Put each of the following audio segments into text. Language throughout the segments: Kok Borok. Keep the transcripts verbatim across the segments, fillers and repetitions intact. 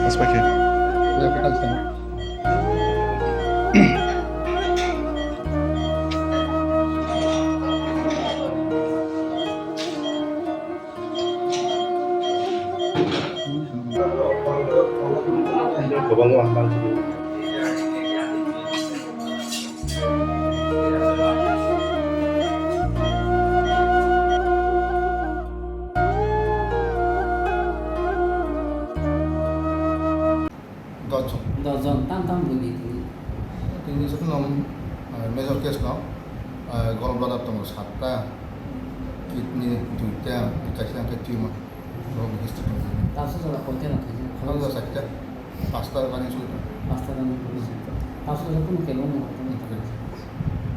Mas pakai. Kwbangma manjak. Dos jon. Dos jon, tam tam bwrwi tini. Tini jotono, ah, major case no, ah, gallbladder tongo satta, kidney duita, kaisa hwnkhe tumor. Borok ni history tongo. Tabuk jora koita rok khaijak? Khoroksa chaita, pasta running soli tongo. Pasta running soli tongo. Tabuk jora kunu kebo wngya tongo.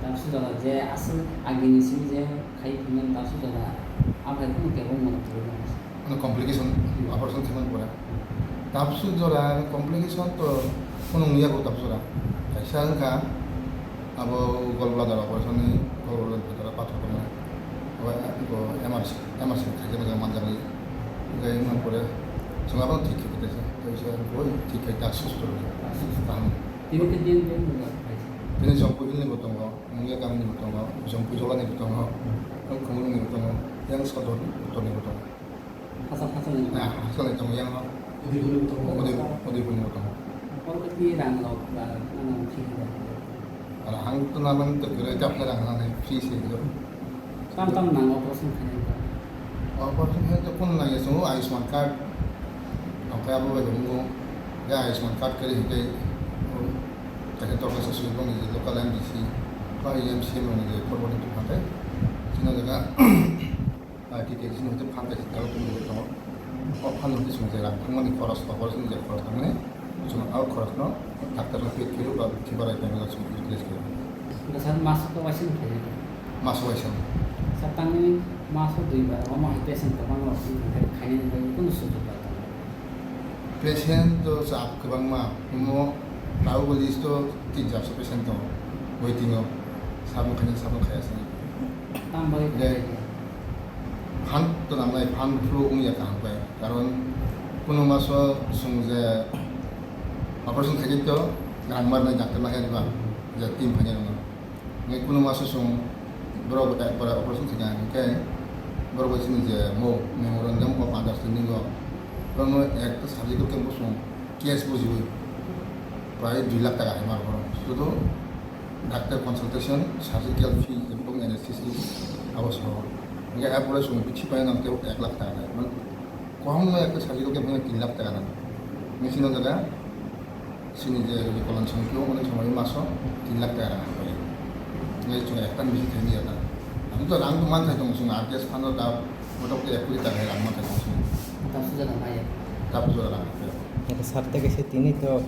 Tabuk jora je aswk agini simi je khai phunuknani tabuk jora aphai kunu kebo wngya tongo. Ano complication, operation khaimani pore. Tabuk jora complication to kunu wngya ko tabuk jora. Kaisa wngkha, abo gallbladder operation ni gallbladder bhitor pathor tongo. Abo, abo M R C, M R C khaijak manjakli. Hingke wngmani pore chwng abono thik khe kaisa, kaisa boi thik khe ta susto rwdi. Kaham. Tini khe din din mung khaisa. Tini Jompu Hill ni bo tongo, Mungia Kami ni bo tongo, Jompu Jola ni bo tongo, Khumulwng ni bo tongo, yang Sodor, Uttor ni bo tongo. Hachal, hachal ni. Ah, hachal ni tongo yang. Udaipur ni bo tongo. Uday-, Udaipur ni bo tongo. Oro khe twi rang rok ba nang thik rok. Rang to nang to kwrwi, ta phai rang nang free se do. Tam tam nang operation khainai. Operation khe to kun nang ya chungo Ayushman card. Tongkhe abo bai bo nungo. Ya Ayushman card kari hikai. Kaisa torka sa sui bong ni local M D C. Ba M C M ni korbo ni tu khatai. China jaga. Ah, T T A D C ni hoite phan kaisa tei tongwi tongo. O phan hoite chwng je rang thangmani khoros, operation je khoros thangmani, chwng o khorosno doctor no pay khaio ba khibarai tongmani chwng utilize khaio. Hwnkhe sir, maso kok waisa khaio? Maso waisa. Sir, tangwi maso dui bar, omo hai patient kwbang rok wngkha, khainani bagwi kunu sujok bai tongo? Patient to chap kwbangma, omo tabukbo list o tin charso patient tongo, waiting o, sabo khainai, sabo khaiya se. Tamo bagwi khainai? Phan to nangnai, phan phuru wngya kaham khe, karon kunu maso chwng je operation khaikhe to rang marnai, doctor ma khe ba je team phainai rwno. Ngai kunu maso chwng borok ekbar operation khaina hingkhe borok bai chini je mo memorandum of understanding o borokno ekta surgical camp o chwng case bujiwi prai dui lakh taka hai mar borok. Sudu doctor consultation, surgical fee, ebong anesthesia abo soho. Hingkhe a pore chwng bithi pai nang tei ek lakh taka nai. Mane, kwbangma ekta surgical camp hwnwi tin lakh taka nang. Machine o jaga chini je Rubicon song khe onek somoi maso tin lakh taka rang pai. Hingkhe chwng ekta machine khaimaya ta. Ang to rang to man thai tongo, chwng R T S phano ta motamoti ek koti taka rang man thai tongo chwng. Tabuk jora nai. Tabuk jora rang pai. Eko sarte kaisa tini to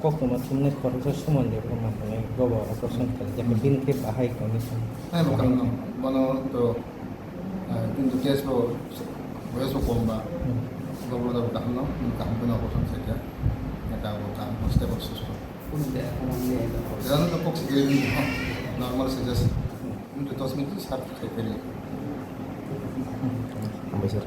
koktwma thumnai khoroksa suman de, bo ma hwnwi bobo operation khaijak, hmm, bini khe bahai condition. Hai, bo bahai khe. Bono to, ah, kintu case bo, wage bo kom ba. Hmm. Bo bo da kaham no, kaham kheno operation khaijak. Eta bo kaham, stable susto. Kunu de, kunu de. Jano to kok sikiri ni, ha, normal se just. Hmm. Kintu dos minute sar khai pele. Hambai sir.